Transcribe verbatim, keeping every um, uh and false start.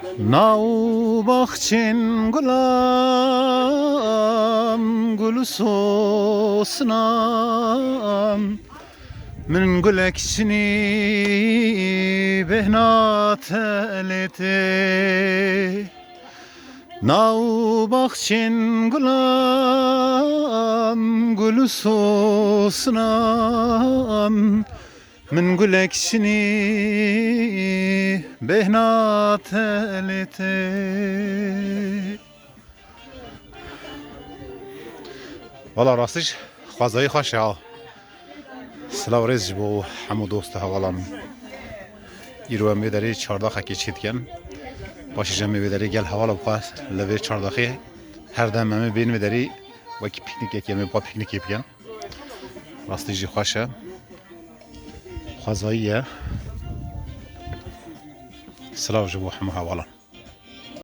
Nav baxçên gulan, gul û sosnan, min gulek çinî bêhna te lê tê. Nav baxçên gulan, gul û sosnan, min gulek şinî bêhna te lê tê. Wala rastî jî xwezayî xweş e ha. Silav rêz ji bo hemû dost û hevalan. Îro em vê derê çardaxekê çêdikin. Paşê jî em ê vê derê gel hevala bixwe li vê çardaxê. Her dem em ê bên vê derê wekî pîknîkekê em ê bixwe pîknîkê bikin. Rastî jî xweş e. Xwezayî ye. Silav ji bo hemû hevalan.